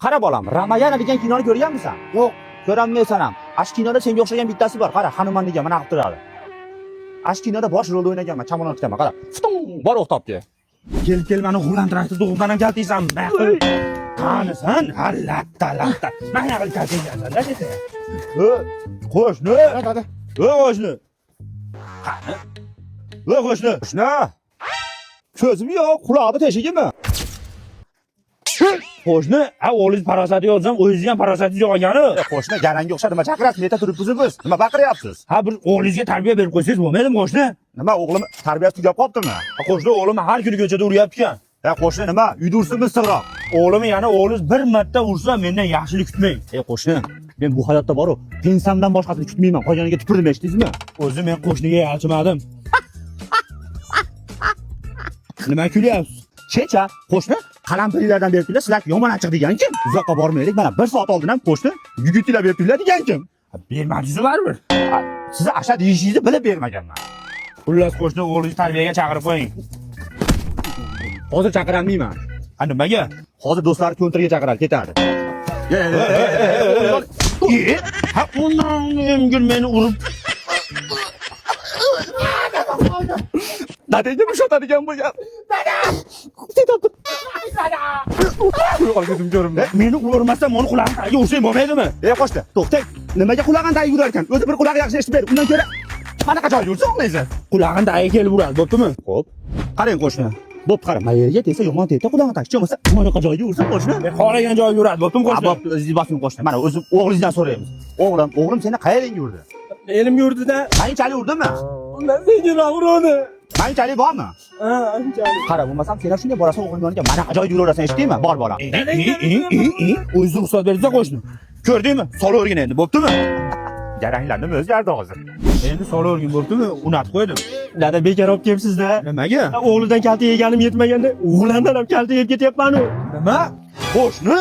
Qara bolam, Ramayana degan kinoni ko'rganmisan? Yo'q. Ko'rolmaysan ham. Ash kinoda senga o'xshagan bittasi bor. Qara, Hanuman degan mana qilib turadi. Ash kinoda bosh rolda o'ynaganman, chamalon tutaman, qara. Futung, bor o'q topdi. Kel kel mani g'ulantiradi, tug'ibdan ham kaltaysan. Qanisan? Ha, latta latta. Mana qilib kaltaysan-da desa. E, qo'shni. Dada. E, qo'shni. Qani? E, qo'shni. Qo'shni. Ko'zim yo'q, qulog'ida teshigimi? Qo'shni, ha, o'g'lingiz farosati yo'q desam, o'zingizni ham farosatingiz yo'q ekani. E, qo'shni, garangga o'xshab nima chaqirasiz? Neta turibmiz biz? Nima baqiryapsiz? Ha, bir o'g'lingizga tarbiya berib qo'ysangiz bo'lmaydimi, qo'shni? Nima o'g'lim tarbiyasi tugab qolibdimi? Ha, qo'shni o'g'lim har kuni ko'chada uryapti ekan. E, qo'shni nima? Uyda ursinmi issiqroq? O'g'limni yana o'g'lingiz bir marta ursa mendan yaxshilik kutmang. E, qo'shni, men bu hayotda boru pensamdan boshqasini kutmayman. Qolganiga tupurdim, eshitdingizmi? O'zi men qo'shniga yalchimadim. Nima kulyapsiz? Checha, qo'shni qalampirlardan beribdilar, sizlar yomon achchiq degan kim? Uzoqqa bormaylik, mana bir soat oldin ham qo'shni yigitlar beribdilar degan kim? Bermadingiz baribir. Sizni asha deyishingizni bilib bermaganman. Xullas qo'shni o'g'lingizni tarbiyaga chaqirib qo'ying. Hozir chaqirolmayman. Ha, nimaga? Hozir do'stlari kontrga chaqiradi, ketadi. E, ha, undan emgil meni urib. Dadangga mushatadigan bo'lgan. Dada! Dada! Ko'zim ko'rinmadi. Meni urmasam, uni qulog'ini tagiga ursang bo'lmaydimi? Ey qo'shni, to'xtang. Nimaga qulog'ini tagiga urar ekan? O'zi bir qulog'i yaxshi eshitib ber. Undan ko'ra manaqa joyga ursa o'g'lingizni. Qulog'ini tagiga kelib uradi, bo'ptimi? Xo'p. Qarang qo'shni. Bo'pti, qara. Mayerga tegsa yomon tegdi, qulog'ini tagiga bo'lmasa, bunaqa joyga ursa qo'shni. Men xohlagan joyiga uradi, bo'ptimi Ha, qo'shni? bo'pti, o'zingiz bosing qo'shni. Mana o'zim o'g'lingizdan so'raymiz. O'g'lim, o'g'lim seni qayerga urdi? Elimga urdida. Qanchalik urdimi? Undan sekinroq urdi. Qanchalik bormi? Ha, anchalik. Qara, bo'lmasam sen ham shunday borasan o'g'lim yoniga mana joyga yuraversan, eshitdingmi? Bor bolam. O'zingiz ruxsat berdingiz qo'shni. Ko'rdingmi? Solavergin endi, bo'ptimi? Jaranglar nima o'zgardi hozir? Endi solavergin, bo'ptimi? Unatib qo'ydim. Dada bekor olib kelibsiz-da. Nimaga? O'g'lidan kalta yeganim yetmaganda, o'g'landan ham kalta yeb ketyapman-u. Nima? Qo'shni?